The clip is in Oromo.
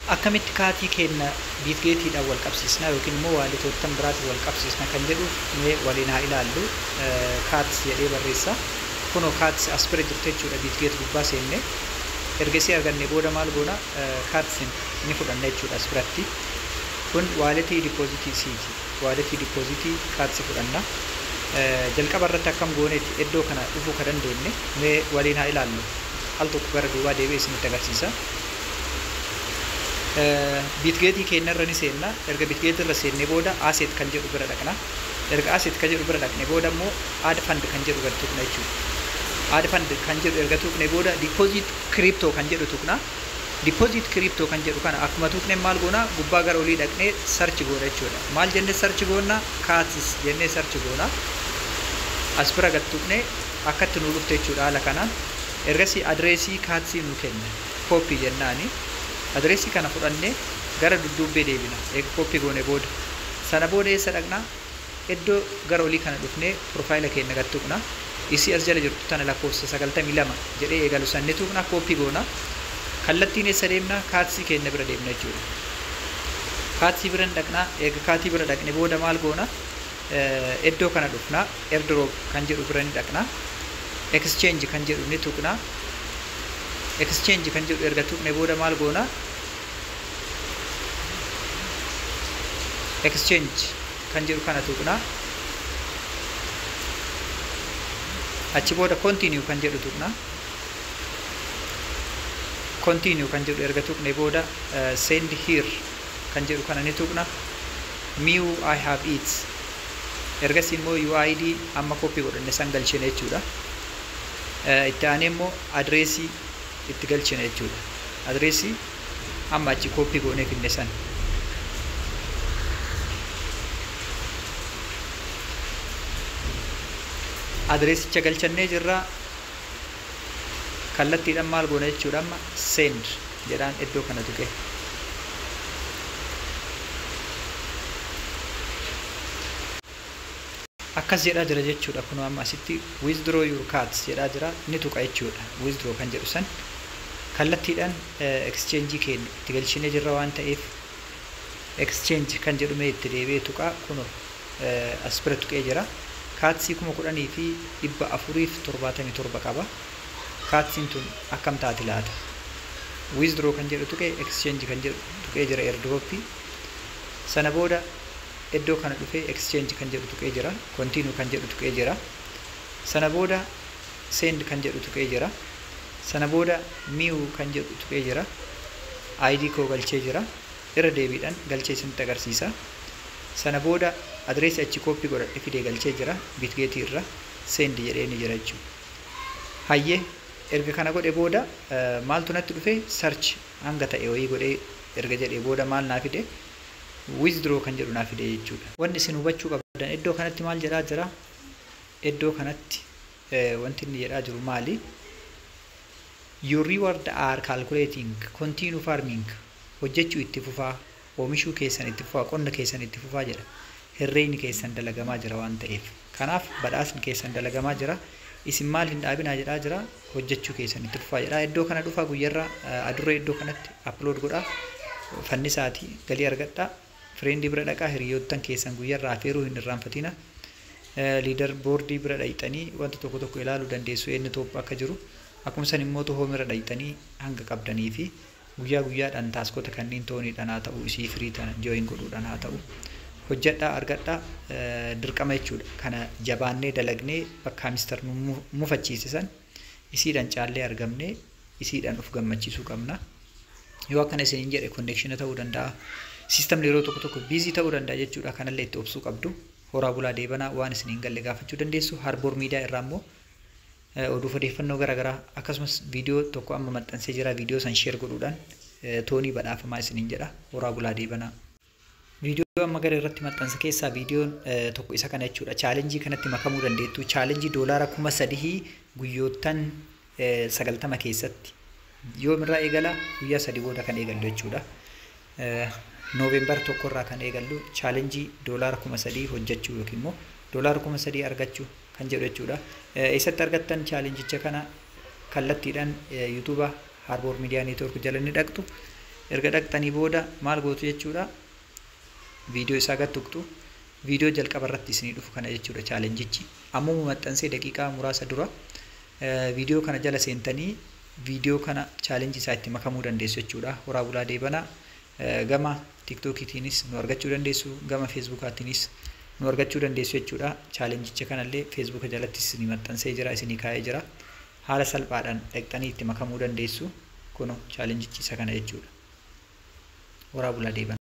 Akkamitti Catii keenya Bitgetiidhaan wal qabsiisna yookiin immoo walletoottan biraatiin wal qabsiisna kan jedhu mee waliin haa ilaallu. Cats jedhee barreessa. Kunoo Cats as bira jirtu jechuudha. Bitget gubbaa seenne. Ergasii arganne booda maal goona? Cats ni fudhanna jechuudha as biratti. Kun walletii depositii isiiti. Walletii depositii Cats fudhanna. Jalqaba irratti akkam gooneeti iddoo kana dhufuu ka dandeenye mee waliin haa ilaallu. Al tokko gara duubaa deebi'ee isinitti agarsiisa. Bitgetii keenyarra ni seenna. Erga Bitgetii irra seennee booda asset kan jedhu bira dhaqna. Erga asset kan jedhu bira dhaqne booda immoo add fund kan jedhu gad tuqna jechuudha. Add fund kan jedhu erga tuqne booda deposit crypto kan jedhu tuqna. Deposit crypto kan jedhu kana akkuma tuqne maal goona? Gubbaa gara olii dhaqnee search goona jechuudha. Maal jennee search goona? Cats jennee search goona. As bira gad tuqne akkatti nu dhufte jechuudha haala kanaan. Ergasii adreesii Catsii nu kenna. Copy jennaani. Adreesii kana fudhannee gara dudduubbee deebina. Eega copy goone booda. Sana booda eessa dhaqna? Iddoo gara olii kana dhufnee profile keenya gad tuqna. Isii as jala jirtu tana lakkoofsa 92 jedhee eegalu san ni tuqna, copy goona. Kallattiin eessa deemna? Catsii keenya bira deemna jechuudha. Catsii bira dhaqna. Eega Catii bira dhaqne booda maal goona? Iddoo kana dhufna. Airdrop kan jedhu bira ni dhaqna. Exchange kan jedhu ni tuqna. Exchange kan jedhu erga tuqne booda maal goona? Exchange kan jedhu kana tuqna. Achi booda continue kan jedhu tuqna. Continue kan jedhu erga tuqne booda send here kan jedhu kana ni tuqna. Mew I have it. Ergasii immoo UID amma copy godhanne san galchine jechuudha. Itti aanee immoo adreesii itti galchine jechuudha. Adreesii amma achi copy goonee finne san. Adreesicha galchannee jirra. Kallattiidhaan maal goona jechuudha? Amma send jedhaan iddoo kana tuqe. Akkas jedhaa jira jechuudha. Kun amma asitti "withdraw your Cats" jedhaa jira, ni tuqa jechuudha. Withdraw kan jedhu san kallattiidhaan exchange keenya itti galchinee jirra waan ta'eef exchange kan jedhu mee itti deebi'ee tuqa. Kun as bira tuqee jira. Catsii 10,477 qaba. Catsiin tun akkam taati laata? Withdraw kan jedhu tuqee exchange kan jedhu tuqee jira airdroppii. Sana booda iddoo kana dhufee exchange kan jedhu tuqee jira. Continue kan jedhu tuqee jira. Sana booda send kan jedhu tuqee jira. Sana booda mew kan jedhu tuqee jira. ID koo galchee jira. Irra deebiidhaan galchee isinitti agarsiisa. Sana booda adreesii achi copy godhadhe fidee galchee jira. Bitgetii irra send jedhee ni jira jechuudha. Hayyee, erga kana godhe booda maaltu natti dhufe? Search hanga ta'e wayii godhee erga jedhee booda maal naa fide? Withdraw kan jedhu naa fide jechuudha. Wanni isin hubachuu qabdan iddoo kanatti maal jedhaa jira? Iddoo kanatti wanti inni jedhaa jiru maali? "Your reward are calculating, continue farming." Hojjechuu itti fufaa, oomishuu keessan itti fufaa, qonna keessan itti fufaa jedha. Herreeyni keessan dalagamaa jira waan ta'eef. Kanaaf badhaasni keessan dalagamaa jira. Isin maal hin dhaabinaa jedhaa jira? Hojjechuu keessan itti fufaa jedha. Iddoo kana dhufaa, guyyarra adurree iddoo kanatti upload godhaa. Fannisaatii galii argadhaa. Friendii bira dhaqaa, hiriyoottan keessan guyyarraa afeeruu hin irraanfatina. Leader boardii bira dhaqxanii wanta tokko tokko ilaaluu dandeessu, eenyu top akka jiru. Akkuma san immoo home irra dhaqxanii hanga qabdanii fi guyyaa guyyaadhaan taskota kanneen TONiidhaan haa ta'u, isii free tana join godhuudhaan haa ta'u, hojjedhaa, argadhaa, dirqama jechuudha. Kana jabaannee dalagnee bakka Hamster nu mufachiise san isiidhaan caallee argamnee isiidhaan of gammachiisuu qabna. Yoo akkana isiniin jedhe connection ta'uu danda'a. Systemni yeroo tokko tokko busy ta'uu danda'a jechuudha. Kanallee itti obsuu qabdu. Horaa bulaa deebanaa, waan isiniin galle gaafachuu dandeessu. Harboor Miidiyaa irraa immoo oduuf odeeffannoo garaagaraa akkasumas viidiyoo tokko amma maxxansee jira. Viidiyoo san share godhuudhaan TONii badhaafamaa isiniin jedha. Horaa bulaa deebanaa. Viidiyoo amma gara irratti maxxansa keessaa viidiyoon tokko isa kana jechuudha. Challengeii kanatti makamuu dandeettu. Challengeii $3,000 guyyoottan 90 keessatti. Yoomirraa eegala? Guyyaa 3 booda kan eegallu jechuudha. November 1 irraa kan eegallu challengeii $3,000 hojjechuu yookiin immoo $3,000 argachuu kan jedhu jechuudha. Eessatti argattan challengeicha kana? Kallattiidhaan YouTubea Harboor Miidiyaa Network jala ni dhaqxu. Erga dhaqxanii booda maal gootu jechuudha? Viidiyoo isaa gad tuqxu. Viidiyoo jalqaba irratti isinii dhufu kana jechuudha challengeichi. Ammuma maxxansee daqiiqaa muraasa dura viidiyoo kana jala seentanii viidiyoo kana challenge isaa itti makamuu dandeessu jechuudha. Horaa bulaa deebanaa. Gama TikTokiitiinis nu argachuu dandeessu, gama Facebookaatiinis nu argachuu dandeessu jechuudha. Challengeicha kanallee Facebooka jalatti isinii maxxansee jira, isinii kaa'ee jira. Haala salphaadhaan dhaqxanii itti makamuu dandeessu. Kuno challengeichi isa kana jechuudha. Horaa bulaa deebanaa.